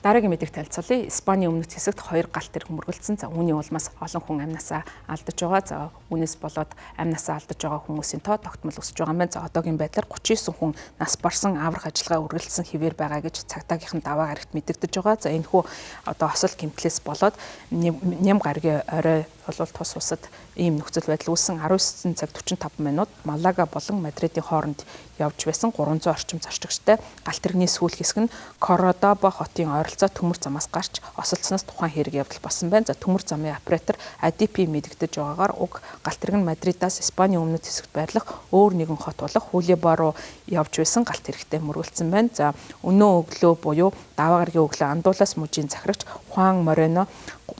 Дараагийн мэдээг танилцуулъя. Испанийн өмнөд хэсэгт 2 галт тэрэг мөргөлдсөн. За үүний улмаас олон хүн амнасаа алдаж байгаа. За үүнээс болоод амнасаа алдаж байгаа хүмүүсийн тоо тогтмол өсөж байгаа юм байна. За одоогийн байдлаар 39 хүн нас барсан, аврах ажиллагаа үргэлжлсэн хэвээр байгаа гэж цагдаагийнхан даваа гарагт мэдэгдэж байгаа. За энэхүү одоо осол гэмтлээс болоод ням гарагийн орой бол тус усад ийм нөхцөл байдал үүссэн. 19 цаг 45 минут Малага болон Мадридын хооронд явж байсан 300 орчим зорчигчтой галт тэрэгний сүүл хэсэг нь Кордоба хотын ойролцоо төмөр замаас гарч осолцсоноос тухайн хэрэг явдал болсон байна. За төмөр замын оператор ADP мэдэгдэж байгаагаар уг галт тэрэг нь Мадридаас Испанийн өмнөд хэсэгт байрлах өөр нэгэн хот болох Хулиба руу явж байсан галт тэрэгтэй мөргөлдсөн байна. За өнөө өглөө буюу даваа гарагийн өглөө Андулас мужийн захирагч Хуан Морено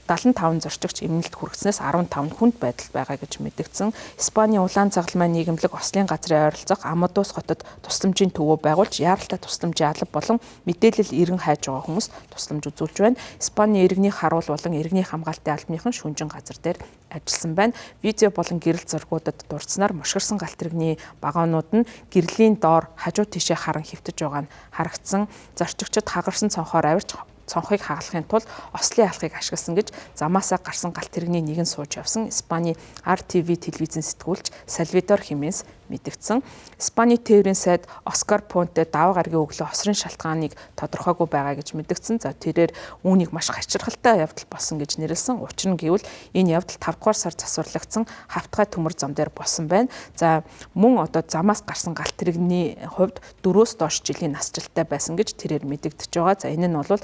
75 зорчигч эмнэлд хүргэснээс 15 хүнд байдалд байгаа гэж мэдэгдсэн. Испанийн улаан загалмай нийгэмлэг ослын газрын ойролцоох Амадус хотод тусламжийн төвөө байгуулж яаралтай тусламжийн алба болон мэдээлэл иргэн хайж байгаа хүмүүст тусламж үзүүлж байна. Испанийн иргэний харуул болон иргэний хамгаалтын албаныхан шүнжин газар дээр ажилласан байна. Видео болон гэрэл зургуудад дурдсанаар мушгирсан галт тэрэгний вагонууд нь гэрлийн доор хажуу тишээ харан хэвтэж байгаа нь харагдсан. Зорчигчид хагарсан цонхоор авирч цонхыг хагалахын тулд ослын алхыг ашигласан гэж замаасаа гарсан галт тэрэгний нэгэн сууж явсан Испаний RTV телевизийн сэтгүүлч Сальвадор Хименес мэдэгдсэн. Испаний тээврийн сайд Оскар Пунте даваа гарагийн өглөө хосрын шалтгааныг тодорхойгүй байгаа гэж мэдэгдсэн. За тэрээр үүнийг маш хачирхалтай явдал болсон гэж нэрлэсэн. Учир нь гэвэл энэ явдал 5 дугаар сар засварлагдсан хавтгай төмөр зам дээр болсон байна. За мөн одоо замаас гарсан галт тэрэгний хувьд 4-өөс доош жилийн насжилттай байсан гэж тэрээр мэдэгдэж байгаа. За энэ нь бол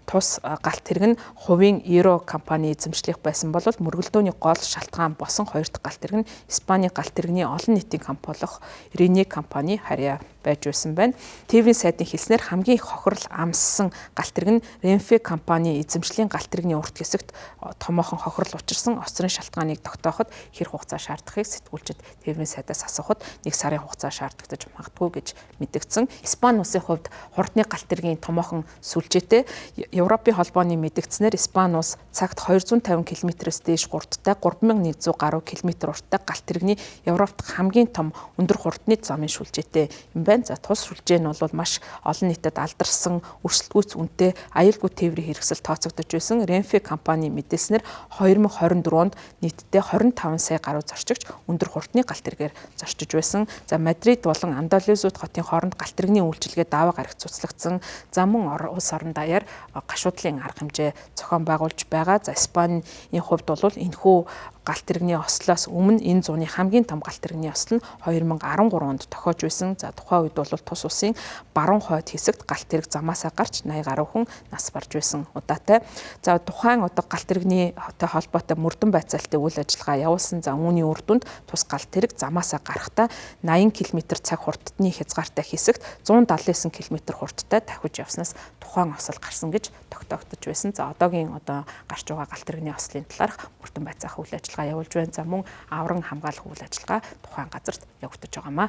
тус галт тэрэг нь хувийн Euro компани эзэмшлих байсан бол мөргөлдөөний гол шалтгаан болсон хоёр дахь галт тэрэг нь Испаний галт тэрэгний олон нийтийн компани болох Rene компани харьяа байж байсан байна. ТV сайдын хэлснээр хамгийн их хохирол амссан галт тэрэг нь Renfe компани эзэмшлийн галт тэрэгний урт хэсэгт томоохон хохирол учирсан. Осрын шалтгааныг тогтооход хэр хугацаа шаардахыг сэтгүүлчид ТV сайдаас асуухад 1 сарын хугацаа шаардагдаж магадгүй гэж мэдэгдсэн. Испани улсын хувьд хурдны галт тэргийн томоохон сүлжээтэй. Европын холбооны мэдэгдснээр Испани улс цагт 250 км-ээс дээш хурдтай 3100 гаруй км урттай галт тэрэгний Европт хамгийн том өндөр хурдны замын сүлжээтэй юм байна. За тус сүлжээ нь бол маш олон нийтэд алдарсан, өрсөлдгүйц үнэтэй аюулгүй тээврийн хэрэгсэл тооцогдож байсан. Renfe компани мэдээлснээр 2024 онд нийтдээ 25 сая гаруй зорчигч өндөр хурдны галт тэргээр зорчиж байсан. За Мадрид болон Андалузууд хотын хооронд галт тэрэгний үйлчилгээ даваа гарагт цуцлагдсан. За мөн улс орон даяар гашуудлын арга хэмжээ зохион байгуулж байгаа. За Испанийн хувьд бол энэхүү галт тэрэгний ослоос өмнө энэ зууны хамгийн том галт тэрэгний осол нь 2013 онд тохиож байсан. За тухайн үед бол тус улсын баруун хойд хэсэгт галт тэрэг замаасаа гарч 80 гаруй хүн нас барж байсан удаатай. За тухайн одоо галт тэрэгний холбоотой мөрдөн байцаалтын үйл ажиллагаа явуулсан. За үүний үр дүнд тус галт тэрэг замаасаа гарахдаа 80 км цаг хурдны хязгаартай хэсэгт 179 км хурдтай давхиж явснаас тухайн осол гарсан гэж тогтоогдож байсан. За одоогийн одоо гарч байгаа галт тэрэгний ослын талаарх мөрдөн байцаах үйл ажиллагаа явуулж байна. За мөн авран хамгаалах үйл ажиллагаа тухайн газарт явагдаж байгаамаа.